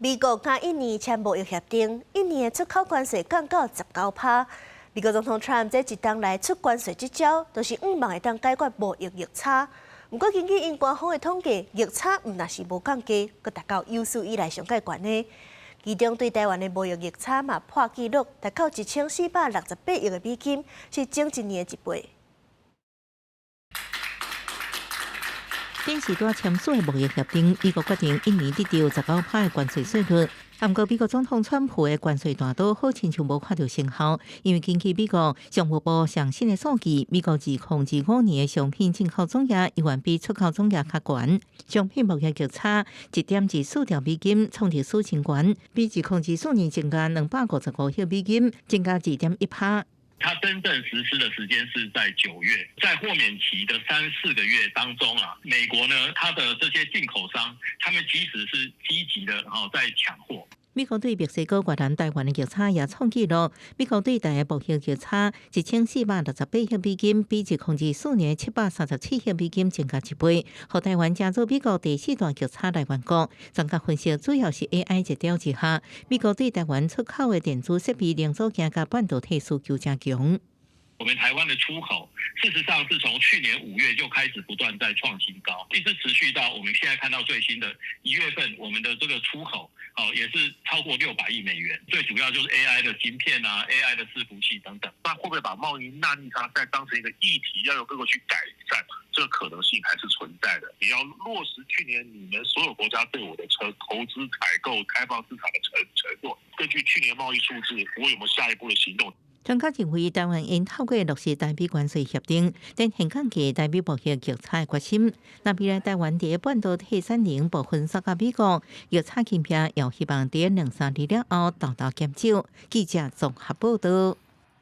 美國佮印尼簽貿易協定，印尼的出口關稅降到19趴。美國總統川普這一冬來出關稅這招，就是向望會當解決貿易逆差。毋過根據𪜶官方的統計，逆差毋但是無降低，閣達到有史以來上蓋懸的。其中對台灣的貿易逆差嘛破紀錄，達到1468億的美金，是前一年的一倍。頂時拄簽署的貿易協定，美國決定印尼得著19趴的關稅稅率。毋過美國總統川普的關稅大刀好親像無看著成效，因為根據美國商務部上新的數據，美國2025年的商品進口總額依然比出口總額較懸，商品貿易逆差1.24兆美金，創歷史新懸，比2024年增加255億美金，增加2.1趴。它真正實施的時間是在9月，在豁免期的三四個月當中啊，美國呢，它的這些進口商，他們其實是積極的哦在搶貨。美國對墨西哥、越南、台灣的逆差也創紀錄。美國對台的貿易逆差1468億美金，比2024年737億美金增加一倍，予台灣成做美國第四大逆差來源國。專家分析，主要是 AI 熱潮之下，美國對台灣出口的電子設備零組件佮半導體需求誠強。我們台灣的出口，事實上是從去年5月就開始不斷在創新高，一直持續到我們現在看到最新的1月份，我們的這個出口，哦，也是超過600億美元。最主要就是 AI 的晶片啊，AI 的伺服器等等。那會不會把貿易納逆差再當成一個議題，要由各國去改善？這個可能性還是存在的。你要落實去年你們所有國家對我的車投資、採購、開放市場的承諾。根據去年貿易數字，我有沒有下一步的行動？專家認為，台灣應透過落實台美關稅協定，展現降低台美貿易逆差的決心。那未來台灣佇半導體產能部分輸予美國，逆差金額也希望佇兩三年了後大大減少。記者綜合報道。